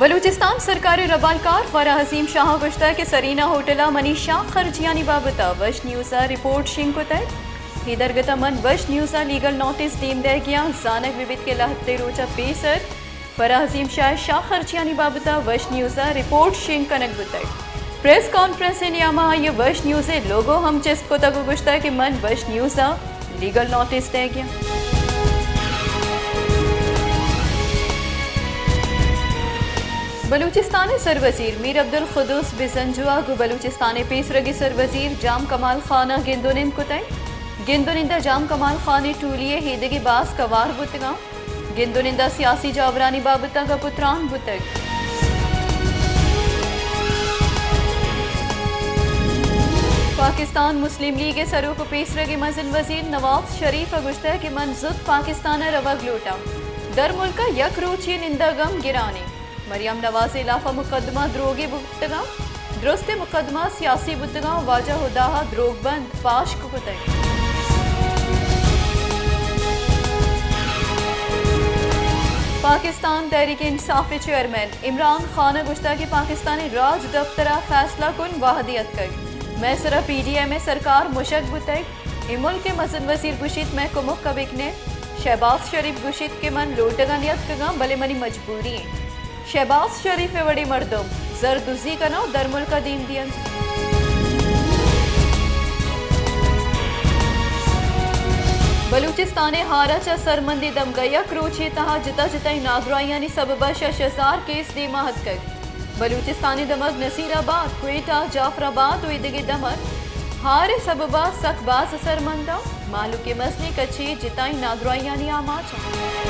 بلوچستان سرکار ءِ ربالکار فرح عظیم شاہ ءَ گوشتگ کہ سرینا ہوٹل ءَ منی شاہ خرچیانی بابت ءَ وش نیوز ءَ رپورٹ شنگ کتگ۔ اے درگت ءَ من وش نیوز ءَ لیگل نوٹس دیم دئیگی آں۔ زانگ بہ بیت کہ لہتے روچ ءَ پیسر فرح عظیم شاہ ءِ شاہ خرچیانی بابت ءَ وش نیوز ءَ رپورٹ شنگ کنگ بوتگ۔ پریس کانفرنس ءِ نیام ءَ آئی ءَ وش نیوز ءِ لوگو ہم چست کتگ ءُ گوشتگ کہ من وش نیوز ءَ لیگل نوٹس دئیگی آں۔ بلوچستان ءِ سروزیر میر عبدالقدوس بزنجو ءَ گوں بلوچستان ءِ پیسرگیں سروزیر جام کمال خان ءَ گند ءُ نند کتگ۔ گند ءُ نند ءَ جام کمال خان ءِ ٹولی ءِ ایدگہ باز کوار بوتگاں۔ گند ءُ نند ءَ سیاسی جاورانی بابت ءَ گپ ءُ تران بوتگ۔ پاکستان مسلم لیگ ءِ سروک ءُ پیسرگیں مزن وزیر نواز شریف ءَ گوشتگ کہ من زوت پاکستان ءَ روگ لوٹاں۔ درملک ءَ یک روچے نندگ ہم گران انت۔ مریم نواز ءِ ہلاف ءَ مقدمہ دروگے بوتگاں۔ درستیں مقدمہ سیاسی بوتگاں، واجہ ہدا ءَ دروگ بند پاشک کتگ۔ پاکستان تحریک انصاف ءِ چیئرمین عمران خان ءَ گوشتگ کہ پاکستان ءِ راج دفتر ءَ فیصلہ کن وہدے اتکگ، مئے سرا پی ڈی ایم ءِ سرکار مشگ بوتگ۔ اے ملک ءِ مزن وزیر گوشیت، مئے کمک ءَ بکن ات۔ شہباز شریف گوشیت کہ من لوٹگ ءَ نیاتکگاں، بلے منی مجبوری انت۔ شہباز شریف ءِ وڑیں مردم زر دزی کناں ءُ درملک ءَ دیم دینت۔ بلوچستان ءِ ہار ءَ چہ سرمندی دمگ ءَ یک روچے ءِ تہا جتا جتائیں نادراہیانی سبب ءَ شش ہزار کیس دیما اتکگ۔ بلوچستان ءِ دمگ نصیر آباد، کوئٹہ، جعفر آباد ءُ ایدگہ دمگ ہار ءِ سبب ءَ سک باز اثرمند انت۔ مہلوک ءِ مزنیں کچے جتائیں نادراہیانی آماچ انت۔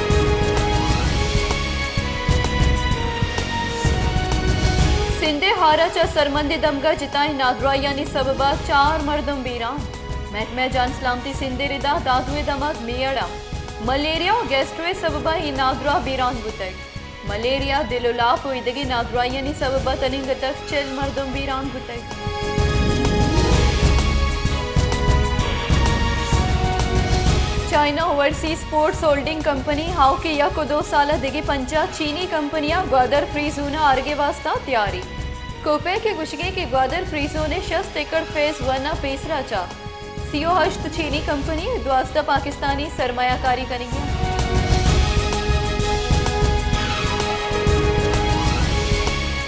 سندھ ءِ ہار ءَ چہ سرمندی دمگ ءَ جتائیں نادراہیانی سبب ءَ چار مردم بیران۔ محکمہ جان سلامتی سندھ ءِ ردا دادو ءِ دمگ میڑ ءَ ملیریا ءُ گیسٹرو ءِ سبب ءَ اے نادراہ بیران بوتگ۔ ملیریا، دل ءُ لاپ ءُ ایدگہ نادراہیانی سبب ءَ تنیگتک چل مردم بیران بوتگ۔ China overseas ports holding company ہاؤکیں یک ءُ دو سال ءَ دگہ پنجاہ چینی کمپنیاں گوادر فری زون ءَ آرگ ءِ واستہ تیاری۔ کوپیک ءِ گوشگ انت کہ گوادر فری زون ءِ شست ایکڑ فیز ون ءَ پیسرا چہ سی ءُ ہشت چینی کمپنی ءُ دوازدہ پاکستانی سرمایہ کاری کنگی انت۔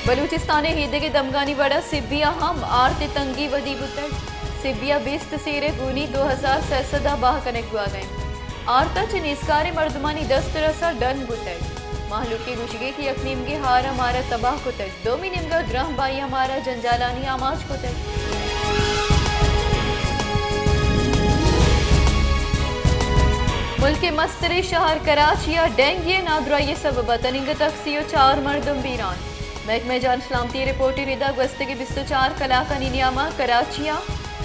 بلوچستان ءِ ایدگہ دمگانی وڑ ءَ سبی ءَ ہم آرت ءِ تنگی ودی بوتگ۔ سبی ءَ بیست سیر ءِ گونی دو ہزار سئے سد ءَ بہا کنگ بوہگ ءَ انت۔ آرت ءَ چہ نیزگاریں مردمانی دست رس ءَ ڈن بوتگ۔ مہلوک ءِ گوشگ ءَ کہ یک نیمگے ہار ءَ مارا تباہ کتگ، دومی نیمگ ءَ گرانبہائی ءَ مارا جنجالانی آماچ کتگ۔ ملک ءِ مستریں شہر کراچی ءَ ڈینگی ءِ نادراہی ءِ سبب ءَ تنیگتک سی ءُ چار مردم بیران۔ محکمہ جان سلامتی ءِ رپورٹ ءِ ردا گوستگیں بیست ءُ چار کلاکانی نیام ءَ کراچی ءَ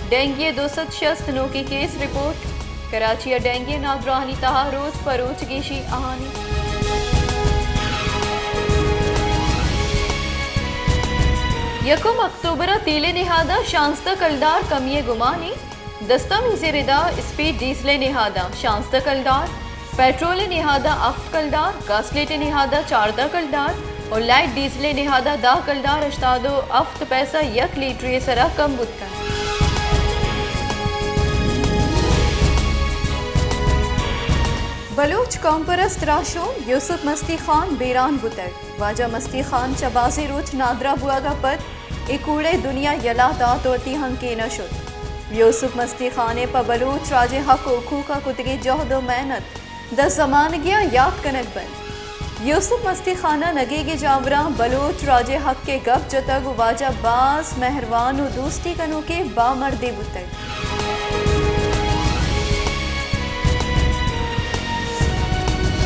ڈینگی ءِ دو سد شست نوکیں کیس رپورٹ۔ کراچی ءَ ڈینگی ءِ نادراہانی تہا روچ پہ روچ گیشی آہانی۔ یکم اکتوبر ءَ تیل ءِ نہاداں شانزدہ کلدار کمی ءِ گمانی۔ دستاویز ءِ ردا اسپیڈ ڈیزل ءِ نہاداں شانزدہ کلدار، پیٹرول ءِ نہاداں ہفت کلدار، گاسلیٹ ءِ نہاداں چاردہ کلدار ءُ لائٹ ڈیزل ءِ نہاداں دہ کلدار ہشتاد ءُ ہفت پیسہ یک لیٹرے ءِ سرا کم بوت کنت۔ بلوچ قوم پرست راہشون یوسف مستی خان بیران بوتگ۔ واجہ مستی خان چہ بازیں روچ نادراہ بوہگ ءَ پد اے کوڑئے دنیا یلہ دات ءُ وتی ہنکین ءَ شت۔ یوسف مستی خان ءِ پہ بلوچ راج ءِ حق ءُ حقوق ءَ کتگیں جہد ءُ محنت داں زمانگیاں یات کنگ بنت۔ یوسف مستی خان ءَ نگیگیں جاوراں بلوچ راج ءِ حق ءِ گپ جتگ ءُ واجہ باز مہروان ءُ دوستی کنوکیں بامردے بوتگ۔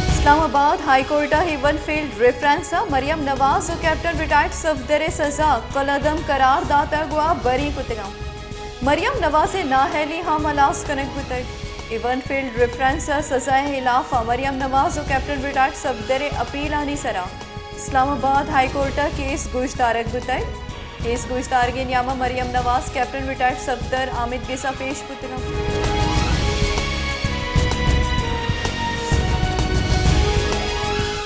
اسلام آباد ہائی کورٹ ءَ ہیون فیلڈ ریفرنس ءَ مریم نواز ءُ کیپٹن ریٹائرڈ صفدر ءِ سزا کلعدم قرار داتگ ءُ آ بری کتگ انت۔ مریم نواز ءِ نااہلی ہم ہلاس کنگ بوتگ۔ ہیون فیلڈ ریفرنس ءَ سزا ءِ ہلاف ءَ مریم نواز ءُ کیپٹن ریٹائرڈ صفدر ءِ اپیلانی سرا اسلام آباد ہائی کورٹ ءَ کیس گوشدارگ بوتگ۔ کیس گوشدارگ ءِ نیام ءَ مریم نواز، کیپٹن ریٹائرڈ صفدر آمید گس ءَ پیش بوتگ انت۔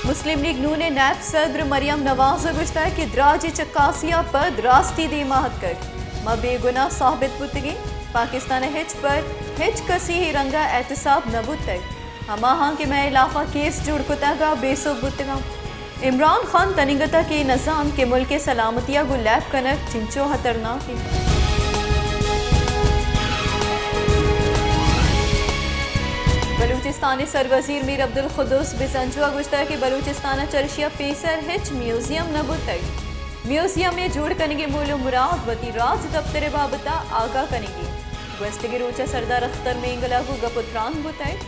مسلم لیگ نون ء نیب صدر مریم نواز ء گوشتگ کہ دراجیں چکاسی ء پد راستی دیما اتکگ، ما بے گناہ ثابت بوتگیں، پاکستان ء ہچ پر ہچ کسی اے رنگ ء احتساب نہ بوتگ، ہماہاں کہ مئے ہلاف ء کیس جوڑ کتگ ء بے سوب بوتگاں۔ عمران خان تنیگت ء کہ نزانت کہ ملک ء سلامتی ء گوں لیب کنگ چنچو ہترناک انت۔ بلوچستان ء سروزیر میر عبدالقدوس بزنجو ء گوشتگ کہ بلوچستان ء چرشی ء پیسر ہچ میوزیم نہ بوتگ۔ میوزیم ء جوڑ کنگ ء مول ء مراد وتی راج دپتر ء بابت ء آگاہ کنگی۔ گوستگیں روچ ء سردار اختر مینگل ء گوں گپ ء تران بوتگ۔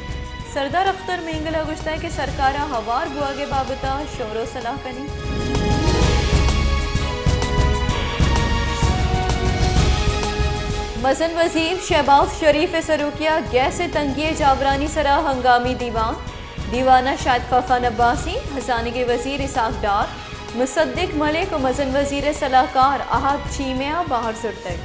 سردار اختر مینگل ء گوشتگ کہ سرکار ء ہوار بوگ ء بابت ء شور ء سلاہ کنیں۔ مزن وزیر شہباز شریف ء سروکی ء گیس ء تنگی ء جاورانی سرا ہنگامی دیوان۔ دیوان ء شاہد خاقان عباسی، ہزانگیں وزیر اسحاق ڈار، مصدق ملک و مزن وزیر ء سلاہکار احد چیمہ ء بہر زرتگ۔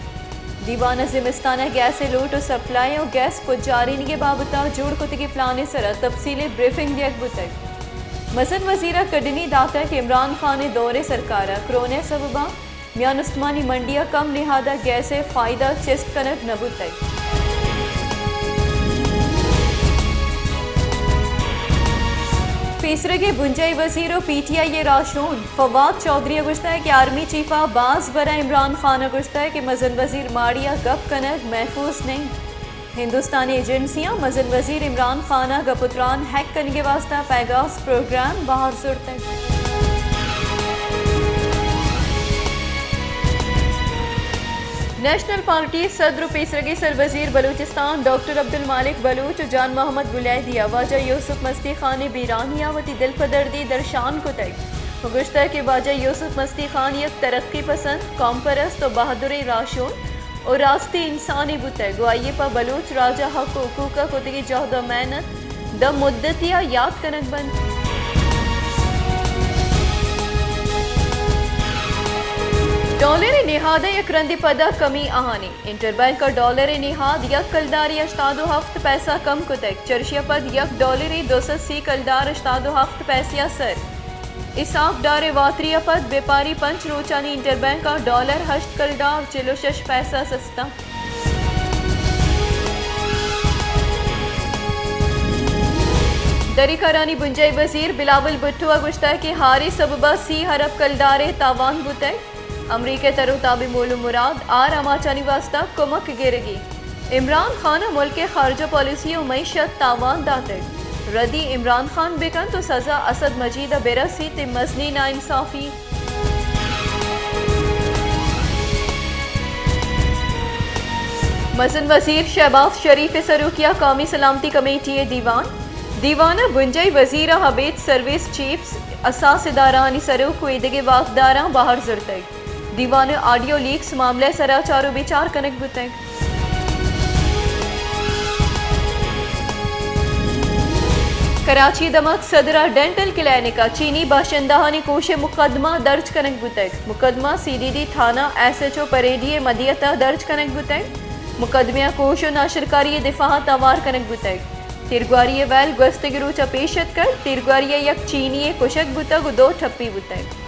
دیوان ء زمستان ء گیس ء لوٹ و سپلائی و گیس پجارینگ ء بابت ء جوڑ کتگیں پلان ء سرا تفصیلی بریفنگ دیگ بوتگ۔ مزن وزیر ء کڈنی داتگ کہ عمران خان ء دور ء سرکار ء کرونا ء سبب ء میان استمانی منڈی ء کم نہاد ء گیس ء فائدہ چست کنگ نہ بوتگ۔ پیسرگیں بنجاہی وزیر و پی ٹی آئی ء راہشون فواد چوہدری ء گوشتگ کہ آرمی چیف ء باز برا عمران خان ء گوشتگ کہ مزن وزیر ماڑی ء گپ کنگ محفوظ نہ انت۔ ہندوستانی ایجنسیاں مزن وزیر عمران خان ء گپ ء تران ہیک کنگ ء واستہ پیگاس پروگرام بہر زرتگ۔ نیشنل پارٹی ء صدر و پیسرگیں سروزیر بلوچستان ڈاکٹر عبدالمالک بلوچ و جان محمد بلیدی ء واجہ یوسف مستی خان ء بیرانی ء وتی دلپدردی درشان کتگ و گوشتگ کہ واجہ یوسف مستی خان یک ترقی پسند، قوم پرست و بہادریں راہشون و راستی انسانے بوتگ و آئی ء پہ بلوچ راج ء حق و حقوق ء کتگیں جہد و محنت داں مدتی ء یات کنگ بنت۔ ڈالر ء نہاد ء یک رندے پدا کمی آہانی۔ انٹر بینک ء ڈالر ء نہاد یک کلدارے ہشتاد و ہفت پیسہ کم کتگ، چرشی ء پد یک ڈالرے دو سد سی کلدار ہشتاد و ہفت پیسہ ء سر۔ اسحاق ڈار ء واتری ء پد بیپاری پنچ روچانی انٹر بینک ء ڈالر ہشت کلدار چل و شش پیسہ سستا۔ دری کارانی بنجاہی وزیر بلاول بھٹو ء گوشتگ کہ ہارے سبب ء سی ارب کلدار ء تاوان بوتگ۔ امریکہ ء تر و تابیں مول و مراد ہار آماچانی واستہ کمک گرگی۔ عمران خان ء ملک ء خارجہ پالیسی و معیشت تاوان داتگ۔ ردی عمران خان بکنت و سزا اسد مجید ء برسیت، اے مزنیں ناانصافی۔ مزن وزیر شہباز شریف ء سروکی ء قومی سلامتی کمیٹی ء دیوان۔ دیوان ء بنجاہی وزیر ء ابید سروس چیفز، حساس ادارہانی سروک و ایدگہ واکداراں بہر زرتگ۔ دیوان ء آڈیو لیکس معاملہ ء سرا چار و بچار کنگ بوتگ۔ کراچی ء دمگ صدر ء ڈینٹل کلینک ء چینی باشندہانی کوش ء مقدمہ درج کنگ بوتگ۔ مقدمہ سی ڈی ڈی تھانہ ایس ایچ او پریڈی ء مدیت ء درج کنگ بوتگ۔ مقدمہ ء کوش و ناشرکاری ء دفاع ء توار کنگ بوتگ۔ تیرگواری ء ویل گوستگیں روچ ء پیش اتکگ۔ تیرگواری ء یک چینی ء کشگ بوتگ و دو ٹپی بوتگ۔